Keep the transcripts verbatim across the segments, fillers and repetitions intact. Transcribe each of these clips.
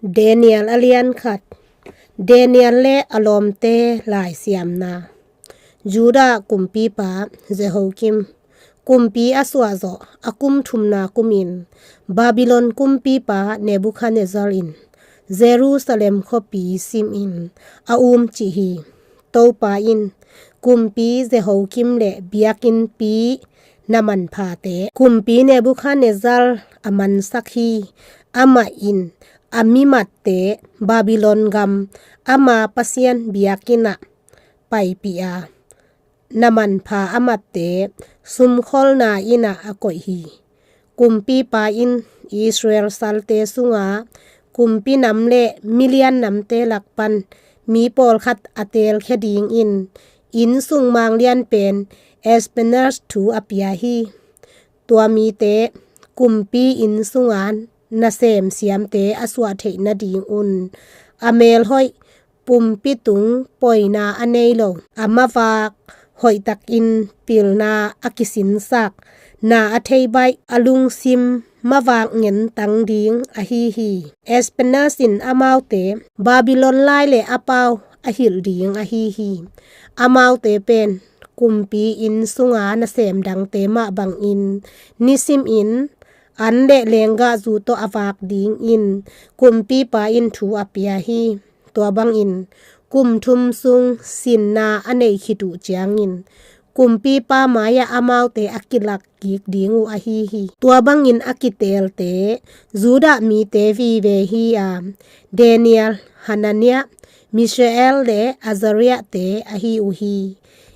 Daniel a lian khat. Daniel le a lawmte laisiamna. Judah kumpipa Jehoiakim kumpi a suahzawh a kum thumna kumin Babylon kumpipa Nebuchadnezzar in Jerusalem khuapi simin a umcih hi. Topa in kumpi Jehoiakim le biakinnpi na manphate kumpi Nebuchadnezzar a mansak hi. Amah in a mimatte Babylon gam ama Pasian biakinn ah paipih a, na manpha a matte sumkholna inn ah a koih hi. Kumpipa in Israel salte sunga kumpi nam le milian namte lak pan mi pawlkhat a teelkhia dingin innsung manglian pen Ashpenaz thu a pia hi. Tua mite kumpi inn sunga nasem siamte a suah theih nadingun a melhoih, pumpi tung poina a nei lo, a mavak hoihtakin pilna a kisinsak, na a thei baih, a lungsim mavak ngentang ding ahi hi. Ashpenaz in amaute Babylon lai le a pau a hilh ding ahi hi. Amaute pen kumpi inn sunga nasem dangte mah bangin nisimin an le lenggahzu tawh a vak dingin kumpipa in thu a pia hi. Tua bangin kum thum sung sinna a nei khit uh ciangin kumpipa mai-ah amaute a kilak kik ding uh ahi hi. Tua bangin a kiteelte Judah mite vive hi a, Daniel, Hananiah, Mishael le Azariah-te ahi uh hi.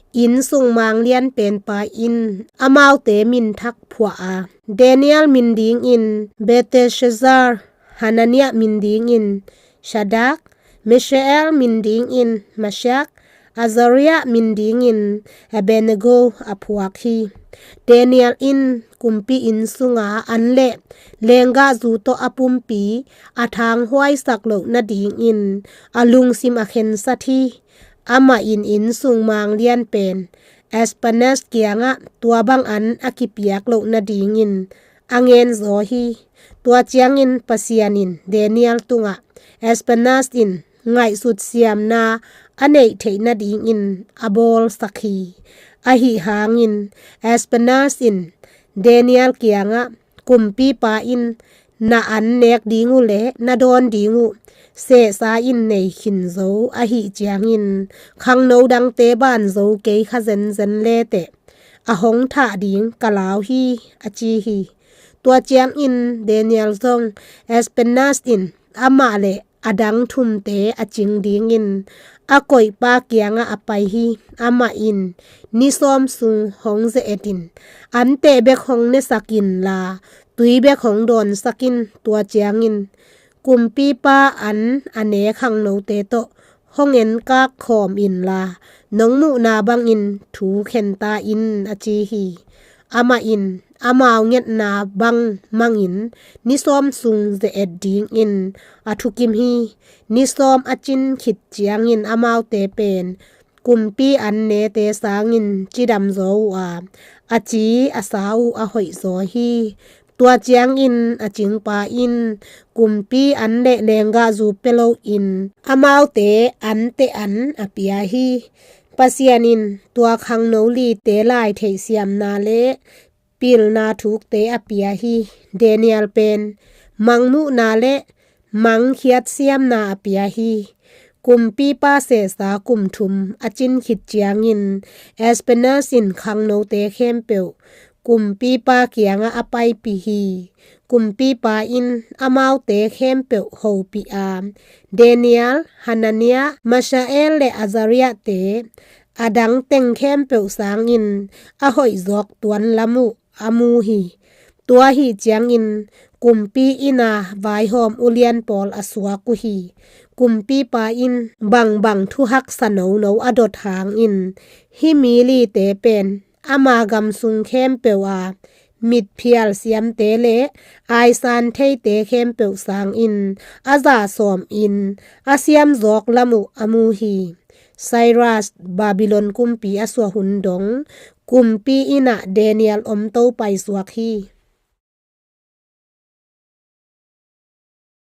Innsung manglian penpa in amaute minthak phuah a, Daniel min dingin Belteshazzar, Hananiah min dingin Shadrach, Mishael min dingin Meshach, Azariah min dingin Abednego a phuak hi. Daniel in kumpi inn sunga an le lenggahzu tawh a pumpi a thanghuaisak loh nadingin a lungsim a khensat hi. Amah in innsung manglian pen Ashpenaz kiangah tua bang an a kipiak loh nadingin a ngenzaw hi. Tua ciangin Pasian in Daniel tungah Ashpenaz in ngaihsut siamna a neih theih nadingin a bawlsak hi. Ahi hangin Ashpenaz in Daniel kiangah, kumpipa in na an nek ding uh le na dawn ding uh sehsa in nei khin zo ahi ciangin khangno dangte ban zo kei kha zenzen leteh a hong thah ding ka lau hi, a ci hi. Tua ciangin Daniel zong Ashpenaz in amah le a dang thumte a cing dingin a koihpa kiangah a pai hi. Amah in ni sawm sung hong ze-et in anteh bek hong nesak inla tui bek hong dawnsak in, tua ciangin kumpipa an a ne khangnote tawh hong enkak khawm inla nong muhna bangin thu khenta in, a ci hi. Amah in amau ngetna bang mangin ni sawm sung ze-et dingin a thukim hi. Ni sawm a cin khit ciangin amaute pen kumpi an nete sangin cidam zaw uh a, a ci a sa uh a hoih zaw hi. Tua ciangin a cingpa in kumpi an le lenggahzu pia loin amaute anteh an a pia hi. Pasian in tua khangno lite lai theihsiamna le pilna thukte a pia hi. Daniel pen mangmuhna le mangkhiat siamna a pia hi. Kumpipa sehsa kum thum a cin khit ciangin Ashpenaz in khangnote khempeuh kumpipa kiangah a paipih hi. Kumpipa in amaute khempeuh hopih a, Daniel, Hananiah, Mishael le Azariah-te a dang teng khempeuh sangin a hoihzawk tuan lam uh a mu hi. Tua ahi ciangin kumpi inn a vaihawm ulian pawl a suak uh hi. Kumpipa in bangbang thu haksa nono a dot hangin hih mi lite pen ama gam sung khempeuh a mitphial siamte le aisan theite khempeuh sangin a zahsawmin a siamzawk lam uh a mu hi. Cyrus, Babylon kumpi a suah hun dong kumpi inn ah Daniel om to paisuak hi.